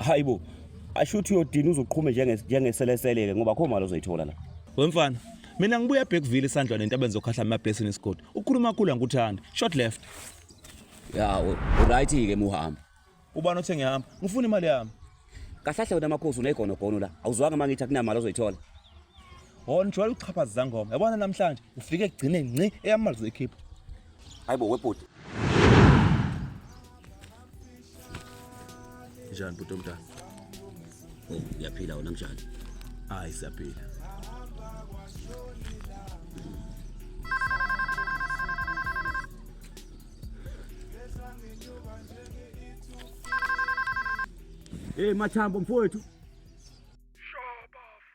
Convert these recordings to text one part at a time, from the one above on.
Hayibo. Ashuthi uyodina uzoqhume njengeselesele-ke ngoba akho mali ozoyithola la. Wemfana, mina ngibuya eBergville isandlwane entabeni zokhahla amabhlesini isigodi. Ukukhuluma kakhulu angikuthandi. Short left. Ya, uright-ke muhamba. Ubani othe ngihamba? Ngifuna imali yami. Kahlahle wena makhosi unegonogono la. Awuzwanga uma ngithi akunamali ozoyithola. Wona ujwayele ukuxhaphaza izangoma. Yabona namhlanje ufike ekugcine ngci eyamali uzoyikhipha. Hayibo webhuti. Njani bhuti omdala? Oh, uyaphila wena njani? Hayi siyaphila. Hey Mathambo mfowethu. Sho bafo.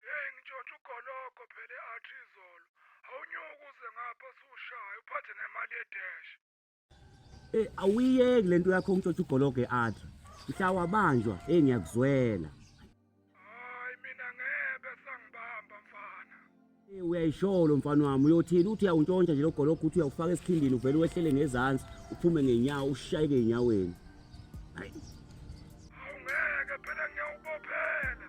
Hey ngitshontsha ugologo phela e-athi izolo. Awunyuke uze ngapha sushaya uphathe nemali yedash. Eh awuyiyeki lento yakho ungitshontsha ugologo e-athi. Mhla wabanjwa, hey ngiyakuzwela. Hayi mina ngebe sangibamba mfana. Eh uyayisholo mfana wami uyothini uthi uyawuntshontsha nje lo gologo uthi uyawufaka esikhindini uvele wehlele ngezansi uphume ngenyawo ushayeke enyaweni. Hayi Awungeke phela ngiyawubophela.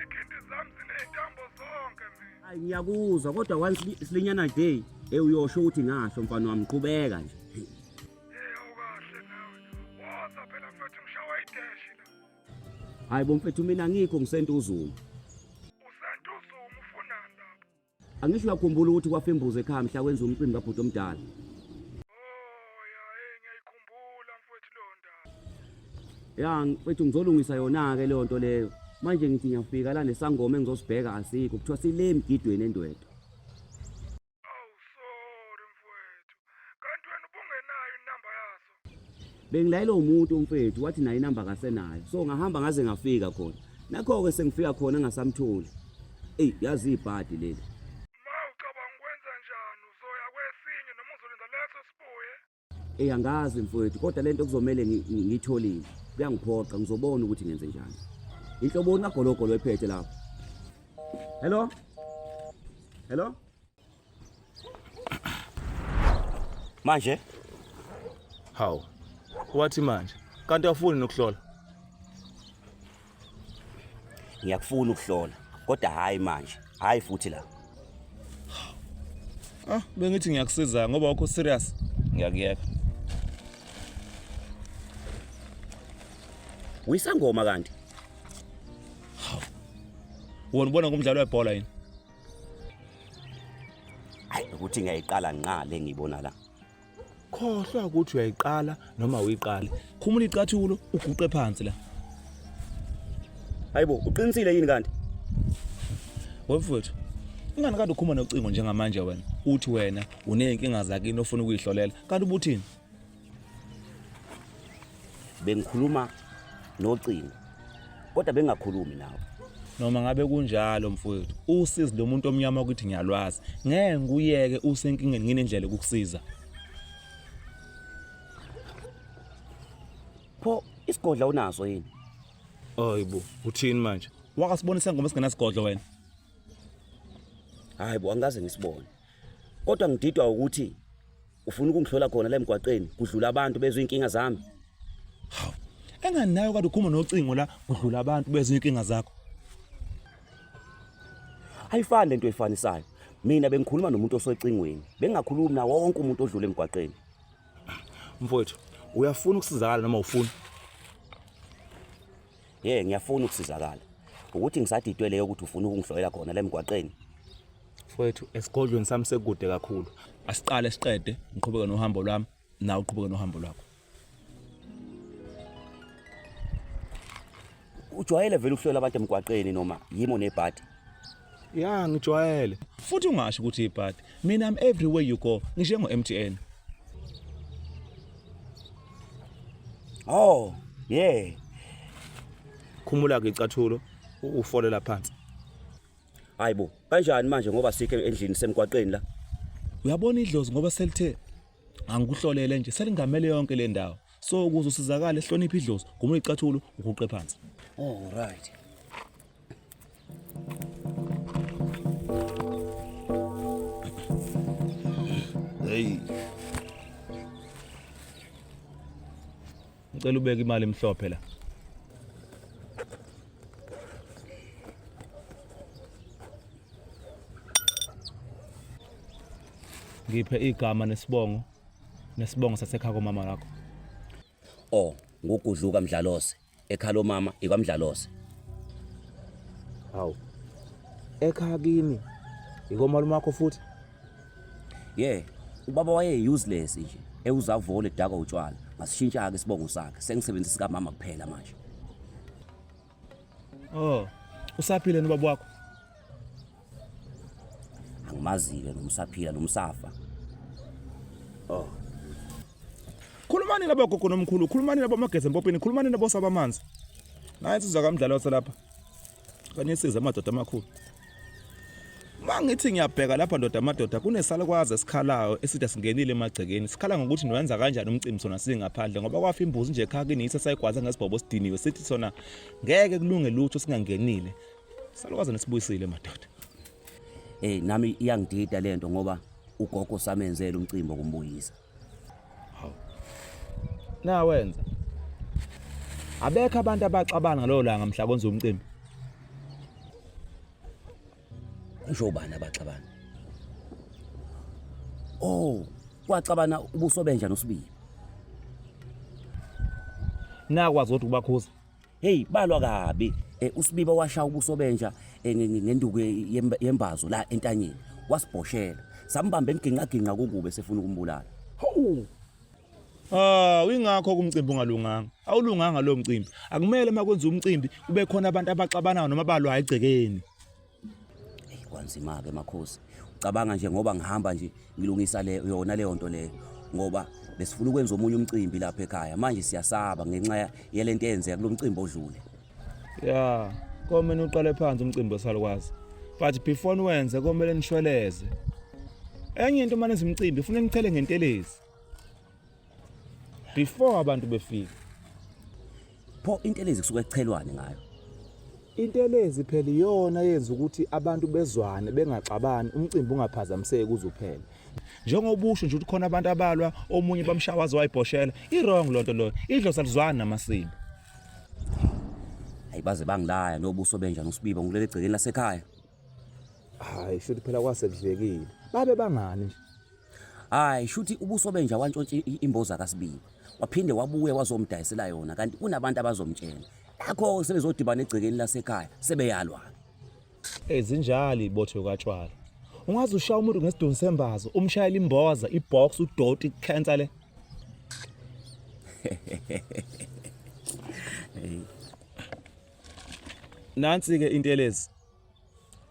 Ikhindi zami ziney'ntambo zonke mina. Hayi ngiyakuzwa kodwa once silinyana day eh uyosho ukuthi ngasho mfana wami qhubeka nje. Hey awukahle nawe. Woza phela mfethu ngishawa ideshi la. Hayi bo mfethu mina ngikho ngisentuzuma. Usentuzuma ufunani lapho? Angisho uyakhumbula ukuthi kwafa imbuzi ekhaya mhla wenza umcimbi kabhuti omdala. Oh ya hey ngiyayikhumbula mfowethu leyo ndaba. Ya mfethu ngizolungisa yona-ke leyo nto leyo. Manje ngithi ngiyafika la nesangoma engizosibheka asikho kuthiwa sile emgidweni endwedwe. Awu sorry mfowethu. Kanti wena ubungenayo inamba yaso? Bengilayelwe umuntu umfethu wathi naye inamba kasenayo. So ngahamba ngaze ngafika khona. Nakho-ke sengifika khona ngasamtholi. Eyi yazi ibhadi leli. Ma ucabanga ukwenza njani? Uzoya kwesinye noma uzolinda leso sibuye? Eyi angazi mfowethu kodwa lento kuzomele ngiyitholile. Kuyangiphoqa ngizobona ukuthi ngenze njani. Inhloboni kagologolo ephethe lapho. Hello? Hello? Manje Hawu. Wathi manje. Kanti awufuni nokuhlola? Ngiyakufuna ukuhlola kodwa hayi manje, hayi futhi la. Ah, bengithi ngiyakusiza ngoba wakho serious. Ngiyakuyeka. Uyisangoma kanti? Hawu. Wona ubona ngomdlalo webhola yini? Hayi ukuthi ngiyayiqala nqa le ngiyibona la. Khohlwa ukuthi uyayiqala noma uyiqali. Khumula icathulo uguqe phansi la. Hayibo, uqinisile yini kanti? Wemfowethu, ingani kade ukhuluma nocingo njengamanje wena? Uthi wena uney'nkinga zakini ofuna ukuyihlolela. Kanti ubuthini? Bengikhuluma nocingo kodwa bengingakhulumi nawe. Noma ngabe kunjalo mfowethu, usizi lomuntu omnyama ukuthi ngiyalwazi. Ngeke ngikuyeke usenkingeni nginendlela yokukusiza. Pho isigodla unaso yini? Hayibo, uthini manje? Wakasibonisa ngoma singenasigodlo wena. Hayi bo, angikaze ngisibone. Kodwa ngididwa ukuthi ufuna ukungihlola khona la emgwaqeni kudlula abantu bezwe inkinga zami. Hawu. Engani nayo kade ukhuluma nocingo la kudlula abantu bezwe inkinga zakho. Ayifani lento oyifanisayo. Mina bengikhuluma nomuntu osocingweni. Bengingakhulumi nawo wonke umuntu odlula emgwaqeni. Mfowethu, uyafuna ukusizakala noma ufuni? Ye, ngiyafuna ukusizakala. Ukuthi ngisadidwe leyo ukuthi ufuna ukungihlolela khona la emgwaqeni. Mfowethu, esigodlweni sami sekude kakhulu. Asiqale siqede, ngiqhubeke nohambo lwami, nawe uqhubeke nohambo lwakho. Ujwayele vele ukuhlola abantu emgwaqeni noma yimo nebhadi? Ya, ngijwayele. Futhi ungasho ukuthi ibhadi. Mina I'm everywhere you go, ngisho ngo-MTN. Oh, yeah. Khumula ke icathulo, ufolela phansi. Hayibo, kanjani manje ngoba sikho endlini semgwaqeni la? Uyabona idlozi ngoba selithe angikuhlolele nje selingamele yonke le ndawo. So ukuze usizakale hlonipha idlozi, khumula icathulo uguqe phansi. Oh, right. Hey. Ngicela ubeke imali emhlophe la. Ngiphe igama nesibongo nesibongo sasekhaya komama wakho. Oh, ngugudluka Mdlalose. Ekhaya lomama ikwamdlalose. Hawu. Ekhaya kini ikomalume wakho futhi? Yeah, ubaba waye useless nje. Ewuzavole edakwa utshwala. Ngasishintsha ke isibongo sakhe. Sengisebenzisa kamama kuphela manje. Oh, usaphile nobaba wakho? Angimazile noma usaphila noma usafa. Oh. Khulumani labo gogo nomkhulu, khulumani labo mageza empopini, khulumani labo sabamanzi. Nayi insizwa kamdlalo lapha. Kanisize amadoda amakhulu. Mangithi ngiyabheka lapha ndoda amadoda kunesalukwazi esikhalayo esithi singenile emagcekeni sikhala ngokuthi niwenza kanjani umcimbi sona singaphandle ngoba kwafa imbuzi nje ekhaya kini yise sayigwaza ngesibhobo sidiniwe sithi sona ngeke kulunge lutho singangenile salukwazi nesibuyisile madoda. Eh nami iyangidida lento ngoba ugogo samenzela umcimbi wokumbuyisa. Hawu. Nawenza. Abekho abantu abaxabana ngalowo langa mhla kwenza umcimbi. Kusho ubani abaxabana? Oh, kwaxabana ubuso benja nosibili. Nakwazi kodwa ukubakhuza. Hey, balwa kabi. Eh, uSibiba washaya ubuso benja eh, ngenduku yembazo la entanyeni. Wasibhoshela. Sambamba emginqa ginqa kukube sefuna ukumbulala. Hawu. Ah, ingakho kumcimbi ungalunganga. Awulunganga lo mcimbi. Akumele uma kwenza umcimbi kube khona abantu abaxabanayo noma balwa egcekeni. Hey, kwanzima ke makhosi. Ucabanga nje ngoba ngihamba nje ngilungisa le yona leyo nto leyo ngoba besifuna ukwenza omunye umcimbi lapha ekhaya. Manje siyasaba ngenxa yelento eyenzeka kulomcimbi odlule. Ya, komele uqale phansi umcimbi osalukwazi. But before niwenze komele nishweleze. Enye into manje umcimbi ufuna nichele ngentelezi. Before abantu befika. Pho intelezi kusuke kuchelwane ngayo. Intelezi phela iyona yenza ukuthi abantu bezwane bengaxabani umcimbi ungaphazamiseki uze uphele. Njengoba usho nje ukuthi khona abantu abalwa omunye bamshaya waze wayibhoshela, i-wrong lonto loyo. Idlozi alizwani namasimba. Hayi baze bangilaya nobuso benja noSibiba ngilele egcekeni lasekhaya. Hayi shuthi phela kwase kudlekile. Babe bangani nje. Hayi shuthi ubuso benja wantshontsha imboza kaSibiba. Waphinde wabuya wazomdayisela yona kanti kunabantu abazomtshela. Lakho sebezodibana egcekeni lasekhaya sebeyalwa. Ezinjalo ibotho katshwala. Ungaze ushaya umuntu ngesidoni sembazo, umshayela imboza, ibox, udoti, ikhensa le. Nansi ke intelezi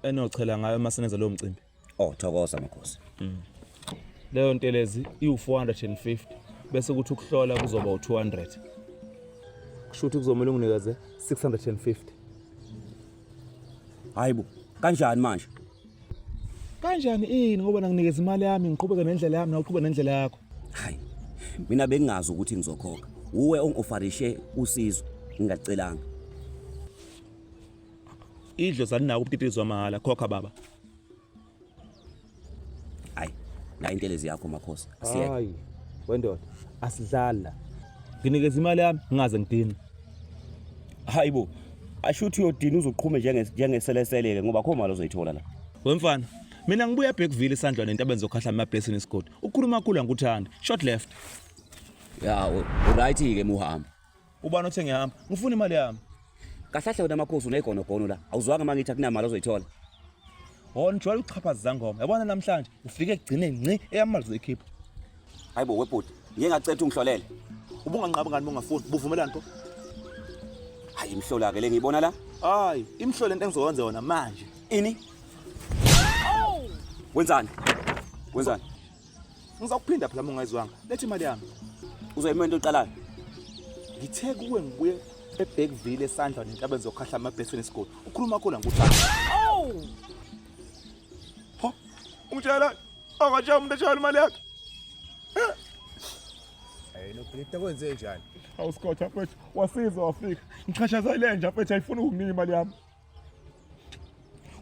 enochela ngayo uma senenza lowo mcimbi. Oh thokoza makhosi. Leyo ntelezi iwu-450 bese kuthi ukuhlola kuzoba u-200. Kusho ukuthi kuzomele unginikeze 650. Hayibo, kanjani manje? Kanjani ini ngoba nanginikeza imali yami ngiqhubeke nendlela yami nawe uqhubeke nendlela yakho. Hayi. Mina bengingazi ukuthi ngizokhokha. Uwe ongofarishe usizo ngingacelanga. Idlozi alinako ubutitizwa mahhala khokha baba. Hayi, la intelezi yakho makhosi. Asiyeke. Hayi, wendoda, asidlali la. Nginikeza imali yami ngingaze ngidine. Hayibo. Ashuthi uyodina uzoqhume njenge njengeseleseleke ngoba akho mali ozoyithola la. Wemfana, mina ngibuya eBergville esandlwane entabeni zokhahla amabhesini esigodi. Ukukhuluma kakhulu angikuthandi. Short left. Ya, uright ke muhamba. Ubani othe ngihamba? Ngifuna imali yami. Kahlahle wena makhosi unegonogono la. Awuzwanga mangithi akunamali ozoyithola. Wona ujwayele ukuxhaphaza zangoma. Yabona namhlanje ufike ekugcineni ngci eyamali uzoyikhipha. Hayibo webhuti, ngike ngacetha ungihlolele. Ubunganqabi ngani bungafuni? Buvumelani pho? Hayi imhlola ke le ngiyibona la. Hayi, imhlolo lento engizokwenza yona manje. Ini? Wenzani? Wenzani? Ngizakuphinda phela uma ungayizwanga. Letha imali yami. Uzoyima into oqalayo. Ngithe kuwe ngibuye eBergville esandla nentabeni zokhahla amabhesini esigodi. Ukhuluma khona ngikuthanda. Oh! Ho, ungitshela akatshela umuntu etshela imali yakhe. Hey noBrita kwenze njani? Awu Scott mfethu, wasiza wafika. Ngichashaza ile nja mfethu ayifuni ukunginika imali yami.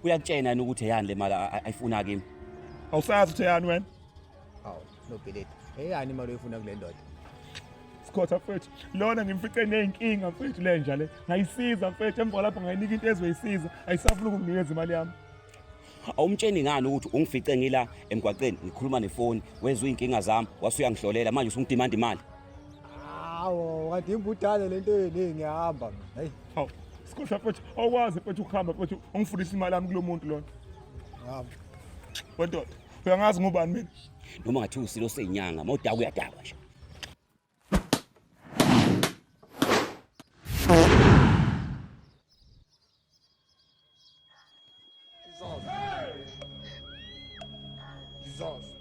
Uyakutshena yini ukuthi eyani le mali ayifuna kimi? Awusazi ukuthi eyani wena. Hawu noBrita. Eyani imali oyifuna kule ndoda? Scott mfethu, lona ngimfice nezinkinga mfethu le nja le. Ngayisiza mfethu emva lapho ngayinika into ezoyisiza, ayisafuni ukunginikeza imali yami. Awumtsheni ngani ukuthi ungifice ngila emgwaqeni ngikhuluma nefoni wezwa izinkinga zami wase uyangihlolela manje usungidimanda imali. Hawo, kanti imbudane lento yenu ngiyahamba mina. Hey, Hawu, Sikhosha mfethu, awukwazi mfethu ukuhamba mfethu ungifundisa imali yami kulo muntu lona. Ngihamba. Wendoda, uyangazi ngubani mina? Noma ngathi usilo seyinyanga, mawudaka uyadakwa nje. Jesus. Jesus.